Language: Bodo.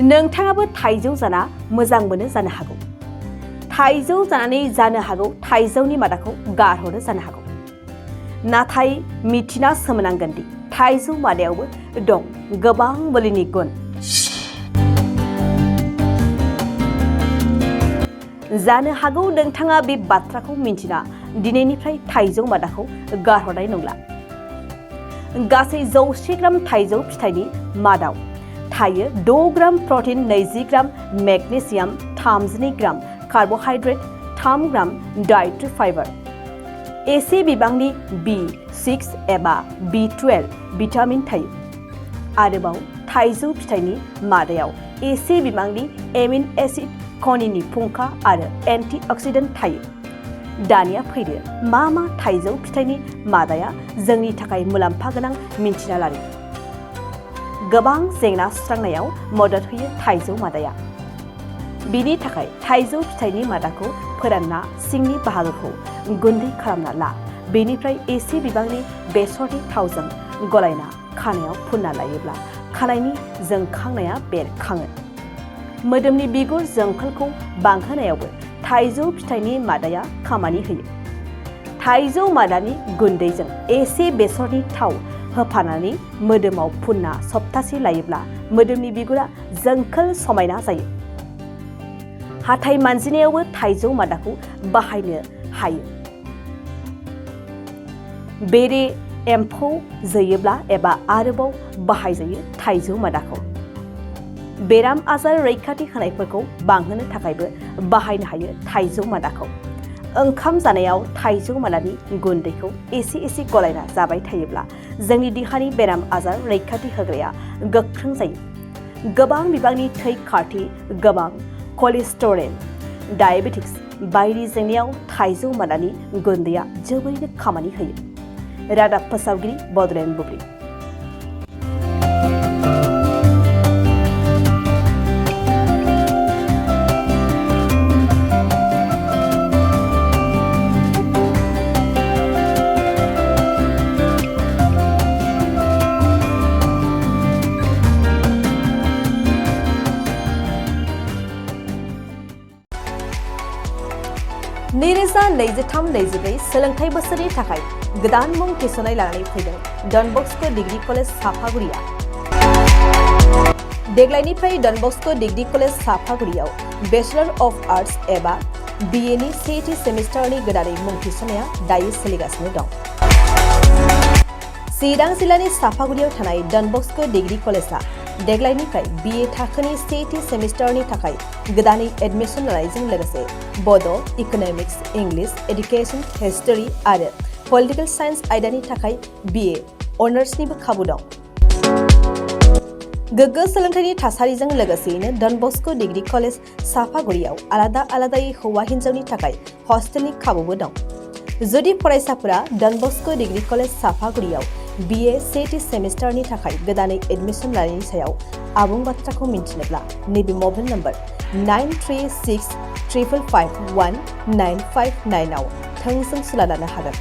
नोंथाङाबो थाइजौ जाना मोजां मोनो जानो हागौ। थाइजौ जानानै जानो हागौ थाइजौनि मादाखौ गारहरो जानो हागौ। नाथाय मिथिना सोमोनांगोन दि थाइजौ मादायावबो दं गोबां बोलोनि गुन। जानो हागौ नोंथाङा बे बाथ्राखौ मिन्थिना दिनैनिफ्राय थाइजौ मादाखौ गारहरनाय नंला। गासै 100 ग्राम थाइजौ फिथाइनि मादाव थायो 6 ग्राम प्रटिन, 20 ग्राम मेग्नेसियाम, 32 ग्राम कार्बोहाइड्रेट, 3 ग्राम डाइट्री फाइबार, एसे बिबांनि B6 एबा B12 भिटामिन थायो। आरोबाव थाइजौ फिथाइनि मादायाव एसे बिबांनि एमिन एसिड, खनिनि फुंखा आरो एन्टिअक्सिडेन्ट थायो। दानिया फैदो मा थाइजौ फिथाइनि मादाया जोंनि थाखाय मुलाम्फा गोनां मिन्थिना लानो। गोबां जेंना सुस्रांनायाव मदद होयो थाइजौ मादाया। बिनि थाखाय थाइजौ फिथाइनि मादाखौ फोरानना सिंनि बाहागोखौ गुन्दै खालामना ला। बेनिफ्राय एसे बिबांनि बेसरनि थावजों गलायना खानायाव फुनना लायोब्ला खानायनि जोंखांनाया बेरखाङो। मोदोमनि बिगुर जोंखोलखौ बांहोनायावबो थाइजौ फिथाइनि मादाया खामानि होयो। थाइजौ मादानि गुन्दैजों एसे बेसरनि थाव होफानानै मोदोमाव फुनना सप्तासे लायोब्ला मोदोमनि बिगुरा जोंखोल समायना जायो। हाथाइ मानजिनायावबो थाइजौ मादाखौ बाहायनो हायो। बेरे एम्फौ जोयोब्ला एबा आरोबाव बाहायजायो थाइजौ मादाखौ। बेराम आजार रैखाथि होनायफोरखौ बांहोनो थाखायबो बाहायनो हायो थाइजौ मादाखौ। ओंखाम जानायाव थाइजौ मादानि गुन्दैखौ एसे गलायना जाबाय थायोब्ला जोंनि देहानि बेराम आजार रैखाथि होग्राया गोख्रों जायो। गोबां बिबांनि थै खारथि, गोबां कलेस्टेरल, डायबेटिक्स बायदि जेंनायाव थाइजौ मादानि गुन्दैया जोबोरैनो खामानि होयो। रादाब फोसावगिरि बडलेण्ड बुब्लि। नैरोजा 23-24 सोलोंथाइ बोसोरनि थाखाय गोदान मुं थिसननाय लानानै फैदों डन बस्क' डिग्री कलेज साफागुरिया। देग्लायनिफ्राय डन बस्क' डिग्री कलेज साफागुरियाव बेचलर अफ आर्ट्स एबा BA नि सेथि सेमिस्टारनि गोदानै मुं थिसननाया दायो सोलिगासिनो दं। चिरां जिल्लानि साफागुरियाव थानाय डन बस्क' डिग्री कलेजआ देग्लायनिफ्राय BA थाखोनि सेथि सेमिस्टारनि थाखाय गोदानै एडमिसन लानायजों लोगोसे बड', इक'नमिक्स, इंलिश, एडुकेशन, हिस्टरी आरो पलिटिकल साइन्स आयदानि थाखाय BA अनार्सनिबो खाबु दं। गोग्गो सोलोंथाइनि थासारिजों लोगोसेयैनो डन बस्क' डिग्री कलेज साफागुरियाव आलादायै हौवा हिन्जावनि थाखाय हस्टेलनि खाबुबो दं। जुदि फरायसाफोरा डन बस्क' डिग्री कलेज साफागुरियाव BA सेथि सेमिस्टारनि थाखाय गोदानै एडमिसन लानायनि सायाव आबुं बाथ्राखौ मिन्थिनोब्ला नैबे मबाइल नम्बर 9365519559 आव थोंजों सुला लानो हागोन।